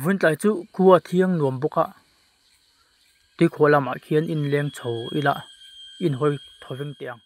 Vuntlai chu khua thiang nuam bawk a tuikhuah lamah khian inleng chho ila inhawi thaw veng teh ang.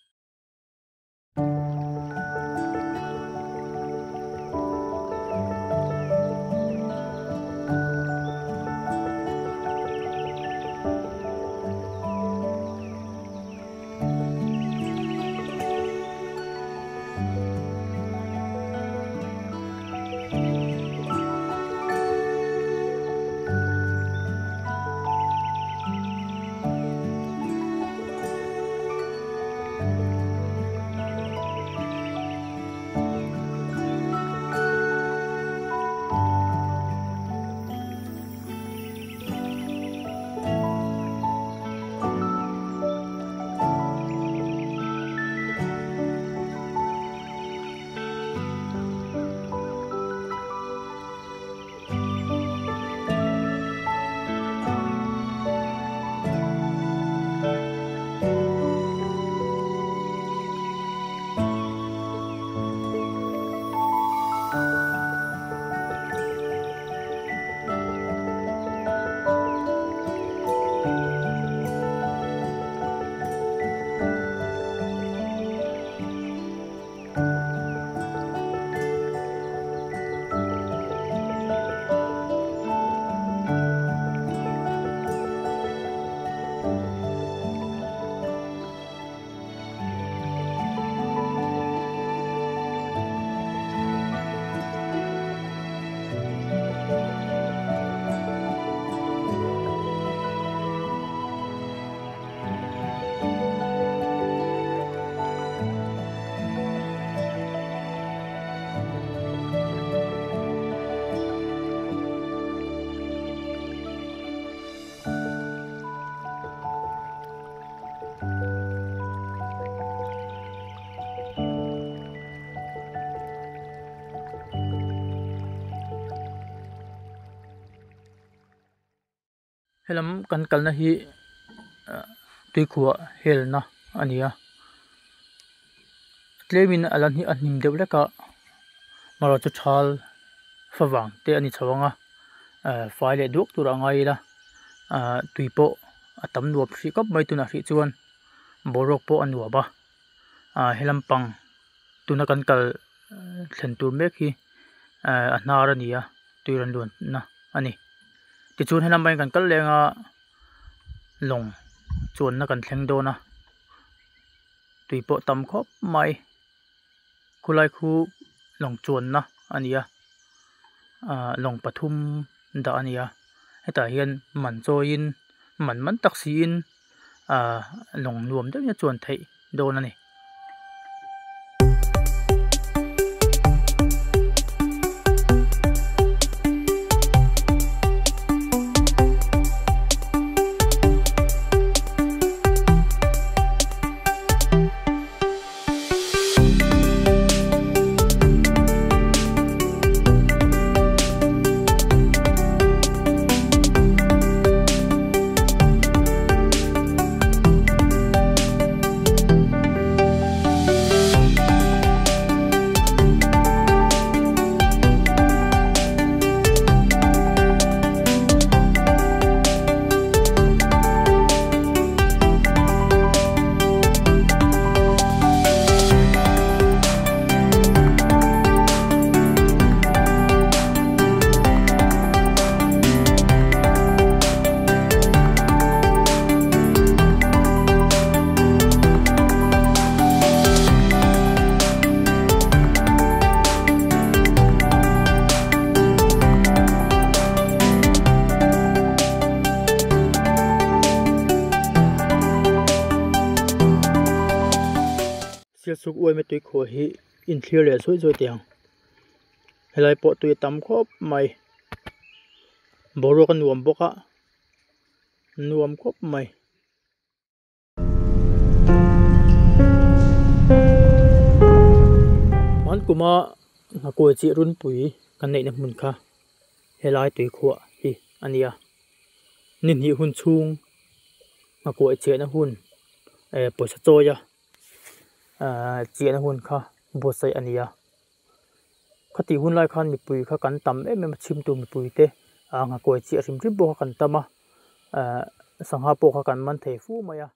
Helam kan kalna hi tuikhuah helna a ni a tlemin a la a hnim deuh hlek a marawh chu thal favang te a ni chho ang a fai leh duak tur a ngai ila tui pawh a tam nuam hrih khawp mai tunah hrih chuan boruak pawh a nuam a helam pang tuna kan kal thlen tur mek hi a hnar a ni a tui rawn luanna a ni tichuan helam pangin kan kal leng a lawng chuanna kan thleng dawn a tui pawh tam khawp mai khulai khu lawng chuanna a ni a lawng pathum dah a ni a hetah hian man chawiin man man tak siin lawng nuam deuhin a chuan theih dawn a ni. Sialsuk uaima tuikhuah hi inthlir leh zawih zawih teh ang helai pawh tui a tam khawp mai boruak a nuam bawk a nuam khawp mai. Hmankuma nghakuai chih runpui kan neihna hmun kha helai tuikhuah hi a ni a ni hnih hun chhung nghakuai chehna hun pawisa chawi a. Chiahna hun kha buatsaih a ni a khati hun lai khan mipui kha kan tam em em a chhimtu mipui te Aa nghakuai chiah hrim hrim pawh kha kan tam a, ahh sangha pawh kha kan man thei fu mai a.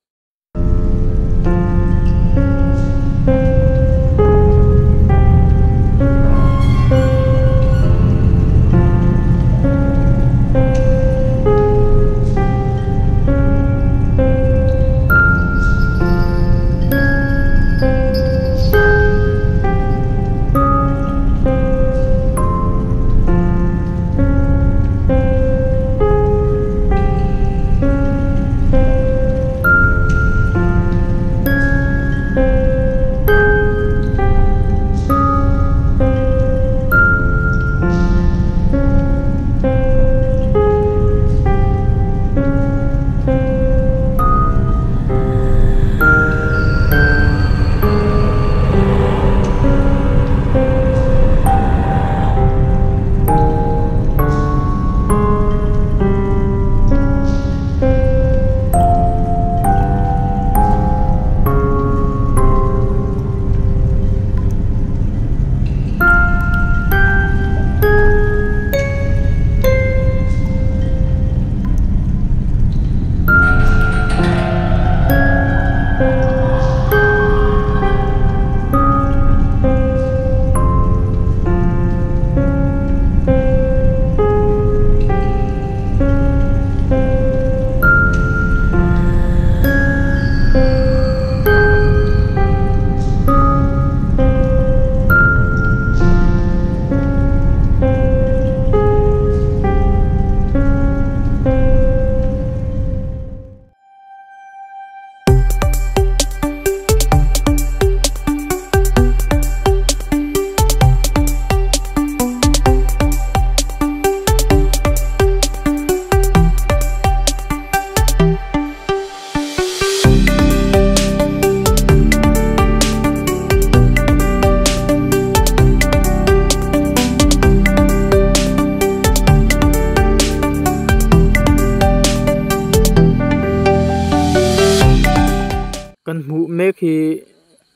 Kan hmuh mek hi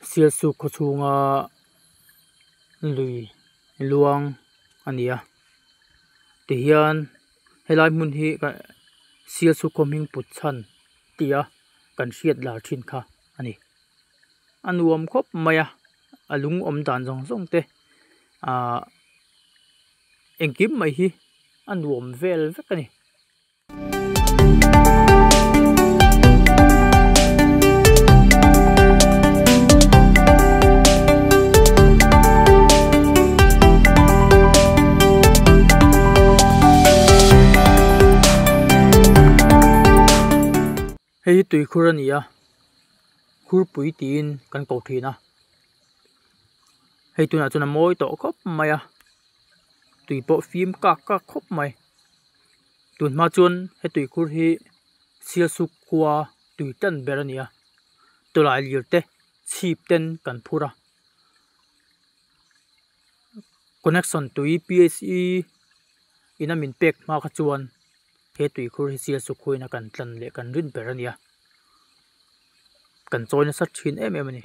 Sialsuk khaw chhunga lui luang a ni a tihian helai hmun hi Sialsuk khaw hming put chhan tia kan hriat lar thin kha a ni a nuam khawp mai a a lung awm dan zawng zawng te ahh engkim mai hi a nuam vel vek a ni. Hei hi tuikhur a ni a khurpui tiin kan ko thin a hei tunah chuan a mawi tawh khawp mai a tui pawh fim kak kak khawp mai. Tun hma chuan he tuikhur hi Sialsuk khua tui tan ber a ni a tawlai lir te chhip ten kan phur a connection tui P H E in a min pek hma kha chuan he tuikhur hi Sialsuk khuain a kan tlan leh kan rin ber a ni a kan chawi nasa thin em em a ni.